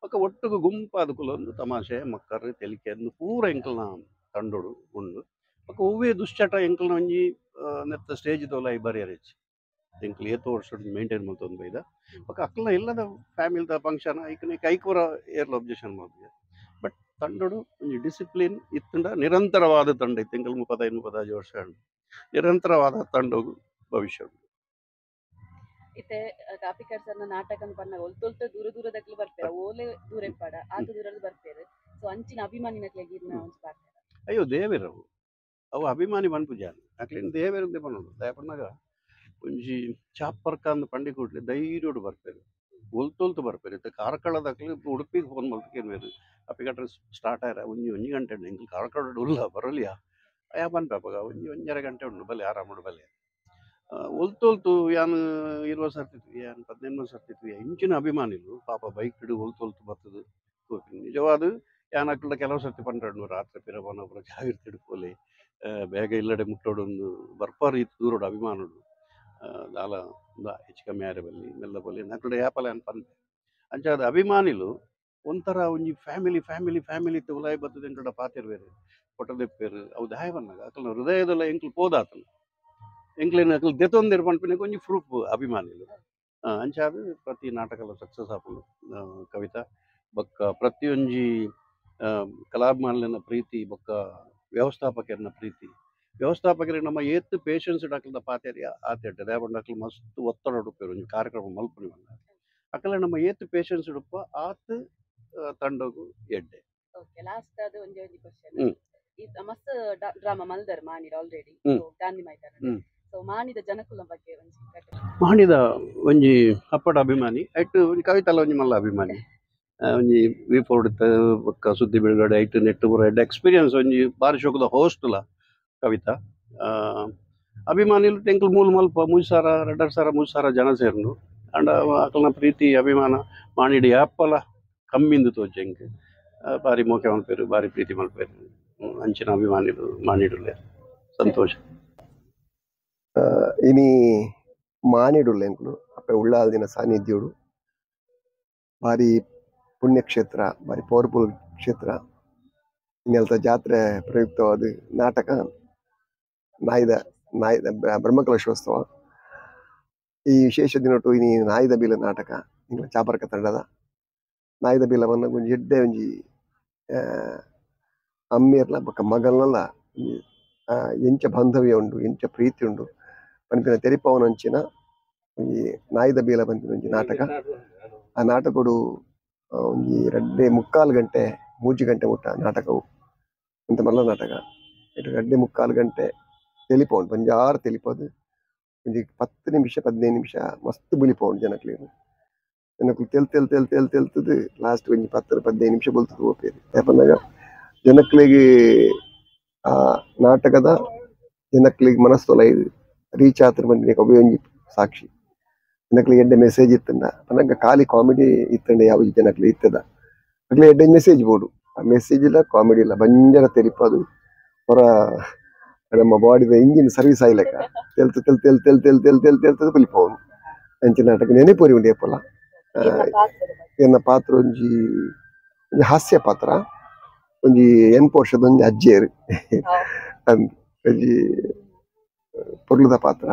ಬೊಕ್ಕ ಒಟ್ಟುಗು ಗುಂಪಾದ ಕುಲೊಂದು ತಮಾಷೆ ಮಕ್ಕರ್ ತೆಲಿಕೆ ಅಂದು ಪೂರ ಎಂಕಲ್ನ ತಂಡೋಡು ಉಂಡು. ಬೊಕ್ಕ ಒವ್ವೇ ದುಶ್ಚಟ ಎಂಕಲ್ನ ಒಂಜಿ ನೆತ್ತ ಸ್ಟೇಜ್ ದೋಲಾಯಿ ಬರಿಯರೆಚ್ಚಿ ಎಂಕ್ಲು ಏತೋ ವರ್ಷ ಮೇಂಟೈನ್ ಮಲ್ತೊಂದು ಬೈದ ಬೊಕ್ಕ ಅಕ್ಲನ ಇಲ್ಲದ ಫ್ಯಾಮಿಲಿದ ಫಂಕ್ಷನ್ ಐಕನೆ ಕೈಕೂರ ಏರ್ಲ ಒಬ್ಜೆಕ್ಷನ್ ಮಲ್ಪುಜೆ ಬಟ್ ತಂಡೋಡು ಒಂಜಿ ಡಿಸಿಪ್ಲಿನ್ ಇತ್ತುಂಡ ನಿರಂತರವಾದ ತಂಡ ಇತ್ತು ಎಂಕಲ್ 35 35 ವರ್ಷ ನಿರಂತರವಾದ ತಂಡೋಗು ಭವಿಷ್ಯ. ಇತ್ತೆ ಕಾಪಿಕಾಡ್ ಸರ್ನ ನಾಟಕ ಪನ್ನಗ ಒಲ್ತೊಲ್ತ ದೂರ ದೂರದಕ್ಲು ಬರ್ತಾರೆ ಓಲೆ ದೂರ ಇಪ್ಪಾಡ ಆತ ದೂರಲ್ಲಿ ಬರ್ತಾರೆ ಸೊ ಅಂಚಿನ ಅಭಿಮಾನಿನಕ್ಲೆಗ್ ಇರ್ನ ಒಂಜಿ ಪಾತೆರ. ಅಯ್ಯೋ ದೇವೆರವು ಅವು ಅಭಿಮಾನಿ ಪನ್ಪುಜ ಅಕ್ಲೆನ್ ದೇವೆರಂದೆ ಪನೊಡು ದಾಯೆ ಪನ್ನಗ ಒಂಜಿ ಚಾಪರ್ಕ ಅಂದ್ ಪಂಡಿ ಕೂಡ್ಲೆ ಧೈರ್ಯೊಡು ಬರ್ಪೆರ್ ಒಲ್ತೊಲ್ತು ಬರ್ಪೆರ್ ಇತ್ತೆ ಕಾರ್ಕಳದಕ್ಲು ಉಡುಪಿಗೆ ಫೋನ್ ಮಲ್ತ್ ಕೇನ್ವೆರ್ ಅಪಿಗಟ್ರೆ ಸ್ಟಾರ್ಟ್ ಆಯ್ರ ಒಂಜಿ ಒಂಜಿ ಗಂಟೆ ಉಂಡು ಎಂಕ್ಲು ಕಾರ್ಕಳಡ್ ಉಲ್ಲ ಬರೊಲಿಯಾ ಅಯ್ಯ ಪನ್ಪೆ ಅಪಗ ಒಂಜಿ ಒಂಜರೆ ಗಂಟೆ ಉಂಡು ಬಲೆ ಆರಾಮುಡು ಬಲೆ ಒಲ್ತೊಲ್ತು ಯಾನ್ 20 ಸರ್ತಿ ಯಾನ್ 15 ಸರ್ತಿ ಇಂಚಿನ ಅಭಿಮಾನಿಲು ಪಾಪ ಬೈಕ್ ಇಡು ಒಲ್ತೊಲ್ತು ಬರ್ತದೆ ನಿಜವಾದ ಯಾನ್ ಅಕ್ಕಡ ಕೆಲವು ಸರ್ತಿ ಪಂಡ್ರಡ್ನು ರಾತ್ರಿ ಪಿರಬನ ಒಬ್ಬರ ಜಾಗಿರ್ತಿಡು ಪೋಲೆ ಬೇಗ ಇಲ್ಲಡೆ ಮುಟ್ಟೋಡೊಂದು ಬರ್ಪಾರು ಇತ್ತು ದೂರೋಡು ಅಭಿಮಾನುಡು ದಾಲ ಹೆಚ್ಚು ಕಮ್ಮಿ ಆರೆ ಬಲ್ಲಿ ಮೆಲ್ಲ ಬಲ್ಲಿ ನಕ್ಕಡೆ ಯಾಪಲ ಅನ್ ಪನ್ಪೆ ಅಂಚಾದ ಅಭಿಮಾನಿಲು ಒಂಥರ ಒಂಜಿ family family family ಇತ್ತು ಉಲಾಯಿ ಬರ್ತದೆ ಎಂಕಡ ಪಾತೆರ್ ಬೇರೆ ಪೊಟ್ಟದೆಪ್ಪೇರು ಅವು ದಾಯ ಬನ್ನಾಗ ಅಕಲ್ನ ಹೃದಯದಲ್ಲ ಎಂಕ್ಲು ಪೋದಾತನು ಎಂಕ್ಲೇನ ಅಕಲ್ ದೆತೊಂದಿರು ಪನ್ಪಿನ ಒಂಜಿ ಪ್ರೂಫ್ ಅಭಿಮಾನಿಲು ಅಂಚಾದ ಪ್ರತಿ ನಾಟಕಲ ಸಕ್ಸಸ್ ಆಪುಂಡು ಕವಿತಾ ಬೊಕ್ಕ ಪ್ರತಿಯೊಂಜಿ ಕಲಾಭಿಮಾನಿನ ಪ್ರೀತಿ ಬೊಕ್ಕ ವ್ಯವಸ್ಥಾಪಕರನ್ನ ಪ್ರೀತಿ ವ್ಯವಸ್ಥಾಪಕರಿಗೆ ನಮ್ಮ ಏತ್ ಪೇಷನ್ಸ್ ಡಾಕ್ಲದ ಪಾತೇರಿ ಆತೇಟೆ ದೇವಂಡ ಅಕಲ್ ಮಸ್ತ್ ಒತ್ತಡ ಉಡುಪೇರು ಒಂಜಿ ಕಾರ್ಯಕ್ರಮ ಮಲ್ಪುನಿ ಬಂದ ಅಕಲ ನಮ್ಮ ಏತ್ ಪೇಷನ್ಸ್ ಉಡುಪ ಆತ್ ತಂಡಗು ಎಡ್ಡೆ. ಓಕೆ ಲಾಸ್ಟ್ ಅದು ಒಂಜಿ ಒಂಜಿ ಕ್ವಶನ್ ಈ ಮಸ್ತ್ ಡ್ರಾಮಾ ಮಲ್ದರ್ ಮಾನಿಡ್ ಆಲ್ರೆಡಿ ಗಾಂಧಿ ಮೈದಾನ ಸೊ ಮಾನಿದ ಜನಕುಲ ಬಗ್ಗೆ ಒಂಜಿ ಮಾನಿದ ಒಂಜಿ ಅಪ್ಪಟ ಅಭಿಮಾನಿ ಐಟ್ ಒಂಜಿ ಕವಿತಲ ಒಂಜಿ ಮಲ್ಲ ಅಭಿಮಾನಿ ಒಂಜಿ ವಿ ಫೋರ್ಡ್ ಬೊಕ್ಕ ಸುದ್ದಿ ಬಿಡುಗಡೆ ಐಟ್ ನೆಟ್ ಪೂರ ಎಡ್ಡೆ ಎಕ್ಸ್ಪೀರಿಯನ್ಸ್ ಒಂಜಿ ಬಾರಿ ಶೋಕದ ಹೋಸ್ಟ್ಲ ಕವಿತಾ ಅಭಿಮಾನಿಲು ಟೆಂಕಲ್ ಮೂಲ ಮಲ್ಪ 3,000 2,500 3,000 ಜನ ಸೇರ್ನು ಅಂಡ ಅಕಲ್ನ ಪ್ರೀತಿ ಅಭಿಮಾನ ಮಾನಿಡಿ ಯಾಪಲ ಕಮ್ಮಿಂದು ತೋಜೆಂಕ್ ಬಾರಿ ಮೋಕೆ ಮಲ್ಪೇರು ಬಾರಿ ಪ್ರೀತಿ ಮಲ್ಪೇರು ಅಂಚಿನ ಅಭಿಮಾನಿಲು ಮಾನಿಡುಲ್ಲೆ ಸಂತೋಷ. ಇನಿ ಮಾನಿಡುಲ್ಲೆ ಎಂಕುಲು ಅಪ್ಪೆ ಉಳ್ಳಾಲ್ದಿನ ಸಾನ್ನಿಧ್ಯೋಡು ಭಾರಿ ಪುಣ್ಯಕ್ಷೇತ್ರ ಭಾರಿ ಪವರ್ಫುಲ್ ಕ್ಷೇತ್ರ ಇನ್ನೆಲ್ತ ಜಾತ್ರೆ ಪ್ರಯುಕ್ತವಾದ ನಾಟಕ ನಾಯಿದ ನಾಯಿದ ಬ್ರಹ್ಮಕಲಶೋತ್ಸವ ಈ ವಿಶೇಷ ದಿನಟು ಇನಿ ನಾಯಿದ ಬೀಲ ನಾಟಕ ಇಂಗ್ಲ ಚಾಪರ್ಕ ತಂಡದ ನಾಯಿದ ಬೀಲವನ್ನು ಒಂಜಿ ಎಡ್ಡೆ ಒಂಜಿ ಅಮ್ಮೇರ್ಲ ಬೊಕ್ಕ ಮಗಲ್ನಲ ಎಂಚ ಬಾಂಧವ್ಯ ಉಂಡು ಎಂಚ ಪ್ರೀತಿ ಉಂಡು ಪನ್ಪಿನ ತೆರಿಪವನಂಚಿನ ಒಂಜಿ ನಾಯಿದ ಬೀಲ ಪನ್ಪಿನ ಒಂಜಿ ನಾಟಕ. ಆ ನಾಟಕಡು ಒಂಜಿ 2.75 ಗಂಟೆ 3 ಗಂಟೆ ಮುಟ್ಟ ನಾಟಕವು ಅಂತ ಮಲ್ಲ ನಾಟಕ 2.75 ಗಂಟೆ ತೆಲಿಪೌಂಡು ಬಂಜಾರು ತೆಲಿಪೋದು ಒಂಜಿ 10 ನಿಮಿಷ 15 ನಿಮಿಷ ಮಸ್ತ್ ಬುಲಿಪೌಂಡು ಜನಕ್ಲೇನು ಜನಕ್ಲು ತೆಲ್ ತೆಲ್ ತೆಲ್ ತೆಲ್ ತೆಲ್ತದು ಲಾಸ್ಟ್ ಒಂಜಿ 10 15 ನಿಮಿಷ ಬೊಲ್ತದು ಪೋಪೇರು ಯಾಪನ್ನಾಗ ಜನಕ್ಲೆಗ್ ಆ ನಾಟಕದ ಜನಕ್ಲೆಗ್ ಮನಸ್ಸೊಲ ರೀಚ್ ಆತ್ರ ಬಂದಿನ ಒಬ್ಬ ಒಂಜಿ ಸಾಕ್ಷಿ ಜನಕ್ಲೆಗ್ ಎಡ್ಡೆ ಮೆಸೇಜ್ ಇತ್ತಂಡ ಪನ್ನಗ ಖಾಲಿ ಕಾಮಿಡಿ ಇತ್ತಂಡ ಯಾವ ಜನಕ್ಲೆ ಇತ್ತದ ಅಕ್ಲೆ ಎಡ್ಡೆ ಮೆಸೇಜ್ ಬೋಡು ಆ ಮೆಸೇಜ್ ಇಲ್ಲ ಕಾಮಿಡಿ ಇಲ್ಲ ಬಂಜರ ತೆರಿಪದು ಹೊರ ನಮ್ಮ ಬಾಡಿದ ಇಂಜಿನ್ ಸರ್ವಿಸ್ ಆಯ್ಲೆಕ್ಕ ತೆಲ್ತು ತೆಲ್ ತೆಲ್ ತೆಲ್ ತೆಲ್ ತೆಲ್ ತೆಲ್ ತೆಲ್ತದ ಬಲಿಪವನು ಅಂಚಿನ ನಾಟಕ ನೆನೆಪೋರಿ ಉಂಡು ಏಪಲ. ಎನ್ನ ಪಾತ್ರ ಒಂಜಿ ಒಂಜಿ ಹಾಸ್ಯ ಪಾತ್ರ ಒಂಜಿ 8 ವರ್ಷದ ಒಂಜಿ ಅಜ್ಜಿಯರು ಒಂಜಿ ಪೊರ್ಲುದ ಪಾತ್ರ.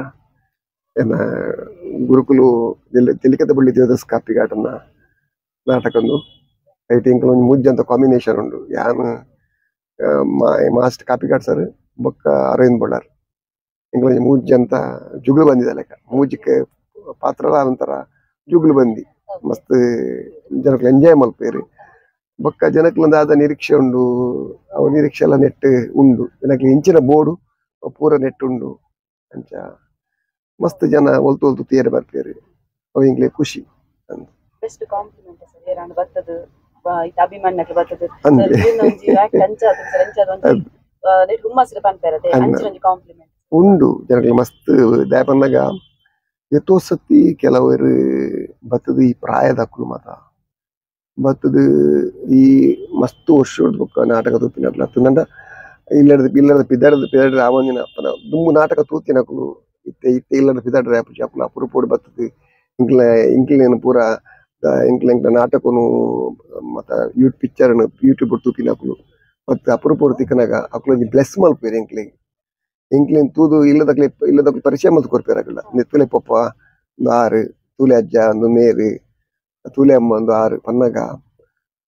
ಎನ್ನ ಗುರುಕುಲು ತೆಲಿಕದ ಬಳ್ಳಿ ದೇವದಾಸ್ ಕಾಪಿಗಾಟನ ನಾಟಕಂದು ಐಟ್ ಇಂಕಲ್ ಒಂಜಿ ಮೂಜಂತ ಕಾಂಬಿನೇಷನ್ ಉಂಡು ಯಾನ್ ಮಾಸ್ಟರ್ ಕಾಪಿಗಾಟ್ ಸರ್ ಬೊಕ್ಕ ಅರವಿಂದ್ ಬಳ್ಳಾರ್ ಇಂಕಲ್ ಒಂಜಿ ಮೂಜಂತ ಜುಗುಲು ಬಂದಿದೆ ಲೆಕ್ಕ ಮೂಜಿಕ್ಕೆ ಪಾತ್ರ ಒಂಥರ ಜುಗುಲು ಬಂದಿ ಮಸ್ತ್ ಜನಕ್ಲು ಎಂಜಾಯ್ ಮಲ್ಪೇರು ಬೊಕ್ಕ ಜನಕ್ಲೊಂದು ಆದ ನಿರೀಕ್ಷೆ ಉಂಡು ಅವು ನಿರೀಕ್ಷೆ ಎಲ್ಲ ನೆಟ್ ಉಂಡು ಜನಕ್ಲು ಇಂಚಿನ ಬೋರ್ಡು ಪೂರ ನೆಟ್ ಉಂಡು ಅಂಚ ಮಸ್ತ್ ಜನ ಒಲ್ತು ಒಲ್ತು ತೇರೆ ಬರ್ಪೇರು ಅವು ಇಂಗ್ಲೆ ಖುಷಿ. Best compliment sir ಏರಾಂಡ ಬರ್ತದೆ ಅಭಿಮಾನಿನಕ್ಲು ಬರ್ತದೆ ಕಾಂಪ್ಲಿಮೆಂಟ್ ಉಂಡು ಜನಕ್ಲು ಮಸ್ತ್ ದಾಯಪನ್ನಾಗ ಎತ್ತೋ ಸತಿ ಕೆಲವರು ಬತ್ತದ ಈ ಪ್ರಾಯದಕ್ಕಲು ಮಾತ ಬತ್ತದ ಈ ಮಸ್ತ್ ವರ್ಷ ಬೊಕ್ಕ ನಾಟಕ ತೂಪಿನಕ್ಲು ಅತ್ತಂಡ ಇಲ್ಲದ ಇಲ್ಲದ ಪಿದಾಡದ ಪಿದಾಡ್ರೆ ಆವಂದಿನ ದುಂಬು ನಾಟಕ ತೂತಿನಕುಲು ಇತ್ತೆ ಇತ್ತೆ ಇಲ್ಲದ ಪಿದಾಡ್ರೆ ಅಪ್ಪು ಅಪರೂಪೋಡು ಬತ್ತದ ಇಂಕ್ಲ ಇಂಕ್ಲೇನು ಪೂರ ಇಂಕ್ಲ ಇಂಕ್ಲ ನಾಟಕನು ಮತ್ತ ಯೂಟ್ ಪಿಕ್ಚರ್ನು ಯೂಟ್ಯೂಬ್ ತೂಪಿನಕುಲು ಮತ್ತು ಅಪರೂಪೋಡು ತಿಕ್ಕನಾಗ ಅಕುಲು ಒಂಜಿ ಬ್ಲೆಸ್ ಮಲ್ಪೇರು ಇಂಕ್ಲೆಗ್ ಇಂಕ್ಲೇನ್ ತೂದು ಇಲ್ಲದಕ್ಲೆ ಇಲ್ಲದಕ್ಲು ಪರಿಚಯ ಮಲ್ತು ಕೊರ್ಪೇರು ಅಕುಲ ತುಲೆ ಪಪ್ಪ ಒಂದು ಆರು ತೂಲೆ ಅಜ್ಜ ಒಂದು ಮೇರು ತೂಲೆ ಅಮ್ಮ ಒಂದು ಆರು ಪನ್ನಗ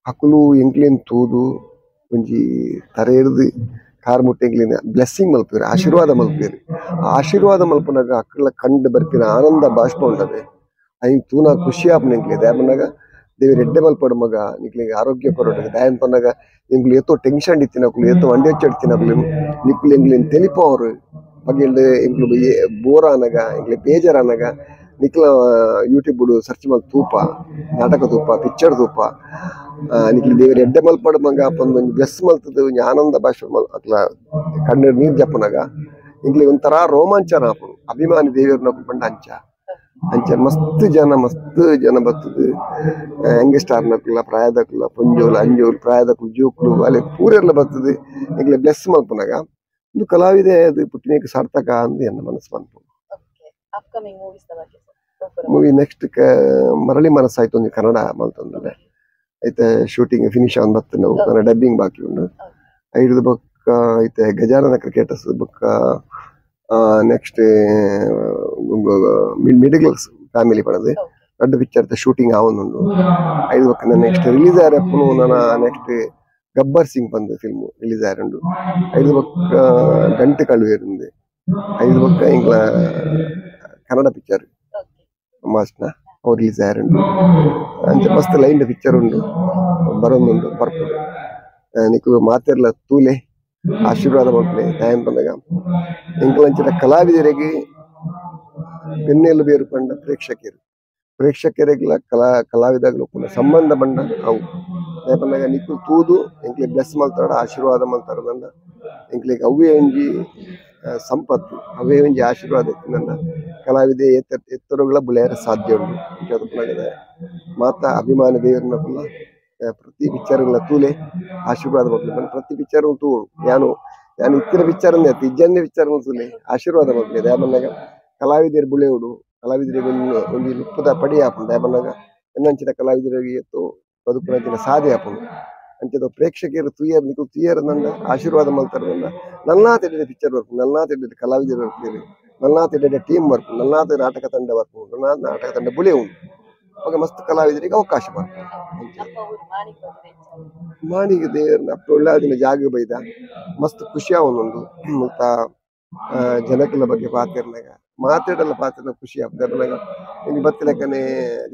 ಅಕುಲು ಎಂಕ್ಲೇನ್ ತೂದು ಒಂಜಿ ತರೆ ಹಿಡ್ದು ಕಾರ್ ಮುಟ್ಟೆ ಎಂಕ್ಲೇನ್ ಬ್ಲೆಸ್ಸಿಂಗ್ ಮಲ್ಪೇರು ಆಶೀರ್ವಾದ ಮಲ್ಪೇರು. ಆಶೀರ್ವಾದ ಮಲ್ಪನಾಗ ಅಕ್ಕಳ ಕಂಡು ಬರ್ಪಿನ ಆನಂದ ಬಾಷ್ಪ ಉಂಟದೆ ಐನ್ ತೂನ ಖುಷಿ ಆಪುನ ಎಂಕ್ಲೆ ದಾಯಪನ್ನಾಗ ದೇವರು ಎಡ್ಡೆ ಮಲ್ಪಡು ಮಗ ನಿಕ್ಲಿಗೆ ಆರೋಗ್ಯ ಕೊರಡು ದಾಯನ್ ಪನ್ನಾಗ ಎಂಕ್ಲು ಏತೋ ಟೆನ್ಷನ್ ಇತ್ತಿನಕುಲು ಏತೋ ವಂಡಿ ಹಚ್ಚಿಡ್ತಿನಕುಲು ನಿಕ್ಲು ಎಂಕ್ಲೇನ್ ತೆಲಿಪವರು ಬಗೆಲ್ಡ್ ಎಂಕ್ಲು ಬೋರ್ ಆನಗ ಎಂಕ್ಲೆ ಬೇಜಾರ್ ಆನಗ ನಿಕ್ಲ ಯೂಟ್ಯೂಬ್ ಸರ್ಚ್ ಮಲ್ ತೂಪ ನಾಟಕ ತೂಪ ಪಿಕ್ಚರ್ ತೂಪ ನಿಕ್ಲು ದೇವರು ಎಡ್ಡೆ ಮಲ್ಪಡು ಮಗ ಪಂದ್ ಒಂಜಿ ಬ್ಲೆಸ್ ಮಲ್ತದ ಒಂಜಿ ಆನಂದ ಭಾಷೆ ಮಲ್ ಅಕ್ಲ ಕಣ್ಣು ನೀರು ಜಪ್ಪನಾಗ ಎಂಕ್ಲೆ ಒಂಥರ ರೋಮಾಂಚನ ಆಪುಂಡು ಅಭಿಮಾನಿ ದೇವೆರ್ನ ಪಂಡ ಅಂಚ ಅಂಚ ಮಸ್ತ್ ಜನ ಬತ್ತದು ಯಂಗ್ಸ್ಟಾರ್ ನಕುಲ ಪ್ರಾಯದಕುಲ ಪೊಂಜೋಲು ಅಂಜೋಲು ಪ್ರಾಯದಕುಲು ಜೋಕುಲು ಅಲೆ ಪೂರೆರ್ಲ ಬತ್ತದು ಎಂಕ್ಲೆ ಬ್ಲೆಸ್ ಮಲ್ಪುನಗ ಒಂದು ಕಲಾವಿದೆ ಅದು ಪುಟ್ಟಿನೇಕ್ ಸಾರ್ಥಕ ಅಂದ್ ಎನ್ನ ಮನಸ್ಸು ಮನ್ಪುಂಡು. ಅಪ್ಕಮಿಂಗ್ ಮೂವೀಸ್ ದ ಬಗ್ಗೆ ಮೂವಿ ನೆಕ್ಸ್ಟ್ ಮರಳಿ ಮನಸ್ಸಾಯ್ತು ಒಂದು ಕನ್ನಡ ಮಲ್ತೊಂದುಲ್ಲೆ ಐತೆ ಶೂಟಿಂಗ್ ಫಿನಿಶ್ ಆನ್ ಬತ್ತು ನಾವು ನನ್ನ ಡಬ್ಬಿಂಗ್ ಬಾಕಿ ಉಂಡು. ಐದು ಬೊಕ್ಕ ಐತೆ ಗಜಾನನ ಕ್ರಿಕೆಟರ್ಸ್ ಬೊಕ್ಕ next middle class family ಪಡದು ದೊಡ್ಡ ಪಿಕ್ಚರ್ ಶೂಟಿಂಗ್ ಆವೊಂದುಂಡು. ಐದು ಬೊಕ್ಕ ನೆಕ್ಸ್ಟ್ ರಿಲೀಸ್ ಆಯರಪ್ಪನು ನನ್ನ ನೆಕ್ಸ್ಟ್ ಗಬ್ಬರ್ ಸಿಂಗ್ ಬಂದು ಫಿಲ್ಮ್ ರಿಲೀಸ್ ಆಯರುಂಡು. ಐದು ಬೊಕ್ಕ ಗಂಟೆ ಕಳುವೇರುಂದು. ಐದು ಬೊಕ್ಕ ಇಂಗ್ಲ ಕನ್ನಡ ಪಿಕ್ಚರ್ ಮಾಸ್ನ ಅವು ರಿಲೀಸ್ ಆಯರುಂಡು. ಅಂಚ ಮಸ್ತ್ ಲೈನ್ ಪಿಕ್ಚರ್ ಉಂಡು ಬರೊಂದುಂಡು ಬರ್ಪುಂಡು. ನಿಕ್ಕು ಮಾತೆರ್ಲ ತೂಲೆ ಆಶೀರ್ವಾದ ಮಲ್ಪುಲೆ ದಾಯೆ ಪನ್ನಗ ಎಂಕಲಂಚಿನ ಕಲಾವಿದರಿಗೆ ಬೆನ್ನೆಲು ಬೇರು ಪಂಡ ಪ್ರೇಕ್ಷಕರು ಪ್ರೇಕ್ಷಕರಿಗೆಲ್ಲ ಕಲಾವಿದಗಳು ಉಪ್ಪುನ ಸಂಬಂಧ ಪಂಡ ಅವು ದಾಯೆ ಪನ್ನಗ ನಿಕ್ಕು ತೂದು ಎಂಕ್ಲೆ ಬ್ಲೆಸ್ ಮಲ್ತಾರ ಆಶೀರ್ವಾದ ಮಲ್ತಾರ ಪಂಡ ಎಂಕ್ಲೆಗ್ ಅವ್ವೇ ಒಂಜಿ ಸಂಪತ್ತು ಅವೇ ಒಂಜಿ ಆಶೀರ್ವಾದ ನನ್ನ ಕಲಾವಿದೆ ಎತ್ತರಗಳ ಬುಳೆಯರ ಸಾಧ್ಯ ಉಂಟು. ಅಂಚ ಮಾತಾ ಅಭಿಮಾನ ದೇವರನ್ನ ಪುಲ್ಲ ಪ್ರತಿ ಪಿಕ್ಚರ್ಗಳ ತೂಲೆ ಆಶೀರ್ವಾದ ಮಲ್ಪುಲೆ ಪ್ರತಿ ಪಿಕ್ಚರ್ ತೂಡು ಯಾನು ಯಾನು ಇತ್ತಿನ ಪಿಕ್ಚರ್ ಅಂದೆ ಇಜ್ಜಂದೆ ಪಿಕ್ಚರ್ ತೂಲೆ ಆಶೀರ್ವಾದ ಮಲ್ಪುಲೆ ದಾಯೆ ಪನ್ನಗ ಕಲಾವಿದರು ಬುಳೆಯುಡು ಕಲಾವಿದರಿಗೆ ಒಂಜಿ ನುಪ್ಪುದ ಪಡಿ ಆಪುಂಡು. ದಾಯೆ ಪನ್ನಗ ಎನ್ನಂಚಿನ ಕಲಾವಿದರಿಗೆ ಎತ್ತು ಬದುಕುನಂಚಿನ ಸಾಧೆ ಆಪುಂಡು. ಅಂಚದ ಪ್ರೇಕ್ಷಕರು ತೂಯರ್ ನಿಕುಲು ತೂಯರ್ ನಂದ ಆಶೀರ್ವಾದ ಮಲ್ತಾರ ನಂದ ನಲ್ನಾತ್ ಎಡ್ಡೆ ಪಿಕ್ಚರ್ ಬರ್ಪುಂಡು ನಲ್ನಾತ್ ಎಡ್ಡೆ ಕಲಾವಿದರು ಬರ್ಪುಂಡು ನಲ್ನಾತ್ ಎಡ್ಡೆ ಟೀಮ್ ಬರ್ಪುಂಡು ನಲ್ನಾತ್ ನಾಟಕ ತಂಡ ಬರ್ಪುಂಡು ನಲ್ನಾತ್ ನಾಟಕ ತಂಡ ಬುಳೆ ಉಂಡು. ಅವಾಗ ಮಸ್ತ್ ಕಲಾವಿದರಿಗೆ ಅವಕಾಶ ಬರ್ಪುಂಡು. ಮಾಣಿಗೆ ದೇವರನ್ನ ಒಳ್ಳೆ ಜಾಗ ಬೈದ ಮಸ್ತ್ ಖುಷಿ ಆವೊಂದುಂಡು. ಮುಲ್ತ ಜನಕುಲ ಬಗ್ಗೆ ಪಾತೆರ್ನಗ ಮಾತಾಡಲ್ಲ ಪಾತೆರ್ನ ಖುಷಿ ಆಪುಂಡು. ಇನ್ನು ಬತ್ತಿಲಕನೆ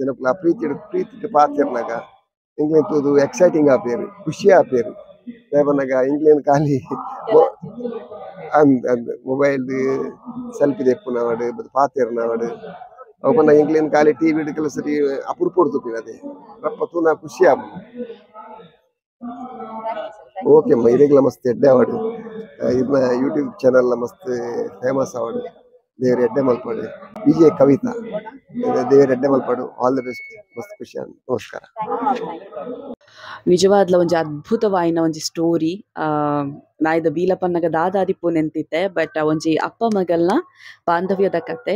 ಜನಕುಲ ಪ್ರೀತಿ ಪ್ರೀತಿ ಪಾತೆರ್ನಗ ಇಂಗ್ಲೆಂಡ್ ತೂದು ಎಕ್ಸೈಟಿಂಗ್ ಆಪೇರು ಖುಷಿ ಆಪೇರು. ದಾಯೆ ಪನ್ನಗ ಇಂಗ್ಲೆಂಡ್ ಖಾಲಿ ಅಂದ್ ಅಂದ್ ಮೊಬೈಲ್ ಸೆಲ್ಫಿ ದೆಪ್ಪುನವಡ್ ಪಾತೆರ್ನವಡ್ ಅವು ಪನ್ನಗ ಇಂಗ್ಲೆಂಡ್ ಖಾಲಿ ಟಿವಿ ಕೆಲವು ಸರಿ ಅಪರೂಪೊಡು ತೂಪಿನ ಅದೇ ರಪ್ಪ ತೂನ ಖುಷಿ ಆಪುಂಡು. ಓಕೆ ಅಮ್ಮ ಇರೆಗ್ಲ ಮಸ್ತ್ ಎಡ್ಡೆ ಆವಡ್ ಇರ್ನ ಯೂಟ್ಯೂಬ್ ಚಾನೆಲ್ ಮಸ್ತ್ ಫೇಮಸ್ ಆವಡ್ ದೇವರ ಎಡ್ಡೆ ಮಲ್ಪಡು ವಿಜಯ ಕವಿತಾ ದೇವರ ಎಡ್ಡೆ ಮಲ್ಪಡು all the best ಮಸ್ತ್ ಖುಷಿ ನಮಸ್ಕಾರ. ನಿಜವಾದ್ಲ ಒಂಜಿ ಅದ್ಭುತವಾಯಿನ ಒಂಜಿ ಸ್ಟೋರಿ ನಾಯ್ದ ಬೀಲಪ್ಪನ್ನಗ ದಾದಾದಿಪ್ಪು ನೆಂತಿತ್ತೆ ಬಟ್ ಒಂಜಿ ಅಪ್ಪ ಮಗಲ್ನ ಬಾಂಧವ್ಯದ ಕತೆ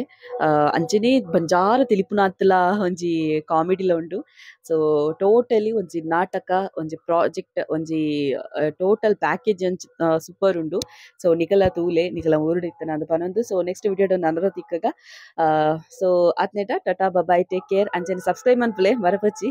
ಅಂಚನೆ ಬಂಜಾರ ತಿಳಿಪುನಾತ್ಲ ಒಂಜಿ ಕಾಮಿಡಿಲ ಉಂಡು. ಸೊ ಟೋಟಲಿ ಒಂಜಿ ನಾಟಕ ಒಂಜಿ ಪ್ರಾಜೆಕ್ಟ್ ಒಂಜಿ ಟೋಟಲ್ ಪ್ಯಾಕೇಜ್ ಅಂಚ ಸೂಪರ್ ಉಂಡು. ಸೊ ನಿಕಲ ತೂಲೆ ನಿಕಲ ಊರುಡು ಇತ್ತನ ಅಂದ್ ಪನೊಂದು. So next video ನನರ ತಿಕ್ಕಗ. ಸೊ ಆತ್ನೇಟ tata bye take care ಅಂಚನೆ ಸಬ್ಸ್ಕ್ರೈಬ್ ಮನ್ಪುಲೆ ಮರಪಚ್ಚಿ.